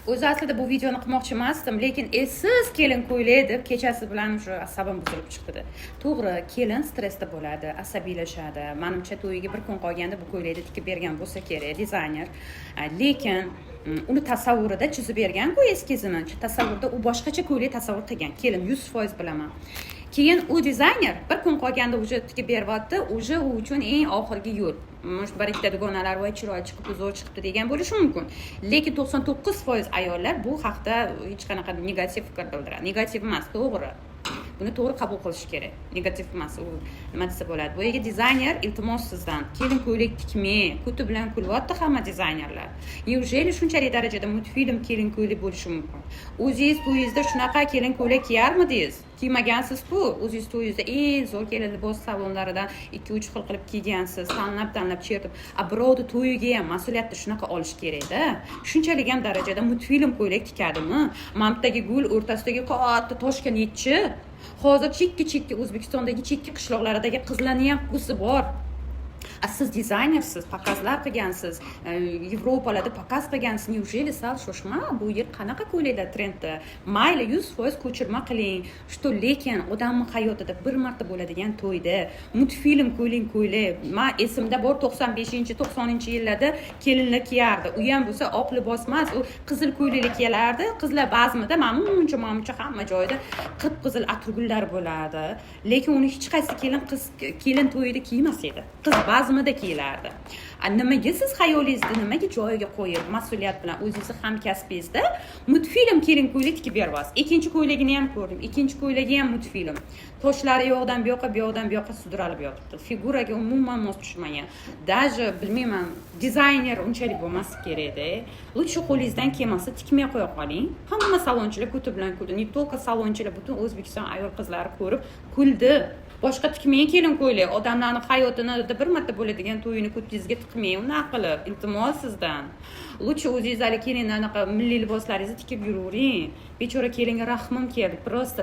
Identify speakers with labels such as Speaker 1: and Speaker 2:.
Speaker 1: O'zi aslida bu videoni qilmoqchi emasdim, lekin "Esiz kelin ko'ylak" deb kechasi bilan уже asabim buzilib chiqdi. To'g'ri, kelin stressda bo'ladi, asabiylashadi. Manimcha, to'yiga bir kun qolganda bu ko'ylakni tikib bergan bo'lsa kerak dizayner. Lekin uni tasavvurida chizib bergan-ku eskizini. Tasavvurda u boshqacha ko'ylak tasavvur qilgan kelin, 100% bilaman. Keyin u dizayner bir kun qolganda уже tikib beryapti, уже u uchun eng oxirgi yo'l. Может, bir ikkita dugonalar "Voy, chiroyli chiqibdi, zo'r chiqibdi" degan bo'lishi mumkin, lekin 99% ayollar bu haqda hech qanaqa negativ fikr bildiradi. Negativ emas, to'g'ri, buni to'g'ri qabul qilish kerak. Negativ emas u, nima desa bo'ladi. Boyagi dizayner, iltimos sizdan, kelin ko'ylak tikmang. Ko'ti bilan kulyapti hamma dizaynerlar. Неужели shunchalik darajada multfilm kelin ko'ylak bo'lishi mumkin? O'zingiz to'yingizda shunaqa kelin ko'ylak kiyarmidingiz? Kiymagansiz-ku. O'zingiz to'yingizda eng zo'r kelin libos salonlaridan ikki uch xil qilib kiygansiz, tanlab tanlab chertib. A birovni to'yiga ham mas'uliyatni shunaqa olish kerakda. Shunchalik ham darajada multfilm ko'ylak tikadimi? Mana bittagi gul o'rtasidagi katta toshga nechi? Hozir chekka chekka O'zbekistondagi chekka qishloqlaridagi qizlarni ham вкус i bor. A siz dizaynersiz, показ lar qilgansiz, Yevropalarda показ qilgansiz. Неужели sal shoshma, bu yil qanaqa ko'ylaklar trendda? Mayli, 100% ko'chirma qiling, что, lekin odamni hayotida bir marta bo'ladigan to'yda multfilm ko'ylak ko'ylak. Man esimda bor, 95-, 90-yillarda kelinlar kiyardi. U ham bo'lsa oq libos emas, u qizil ko'ylaklar kiyalardi qizlar bazmida. Mana muncha, mana muncha hamma joyda qip qizil atirgullar bo'lardi, lekin uni hech qaysi kelin qiz kelin to'yida kiymas edi, qiz bazmida kiyilardi. A nimaga siz xayolingizda, nimaga joyiga qo'yib, mas'uliyat bilan o'zingizni hamkasbingizda multfilm kelin ko'ylak tikib beryapsiz? Ikkinchi ko'ylagini ham ko'rdim, ikkinchi ko'ylagi ham multfilm, toshlari u yoqdan bu yoqqa, bu yoqdan bu yoqqa sudralib yotibdi, figuraga umuman mos tushmagan. Даже bilmayman, dizayner unchalik bo'lmasligi kerakda. Лучше qo'lingizdan kelmasa, tikmay qo'ya qoling. Hamma salonchilar ko'ti bilan kuldi, не только salonchilar, butun O'zbekiston ayol qizlari ko'rib kuldi. Boshqa tikmang kelin ko'ylak. Odamlarni hayotini bir marta bo'ladigan to'yini ko'tingizga tiqmang unaqa qilib, iltimos sizdan. Лучше o'zingiz hali kelin anaqa milliy liboslaringizni tikib yuravering. Bechora kelinga rahmim keldi просто.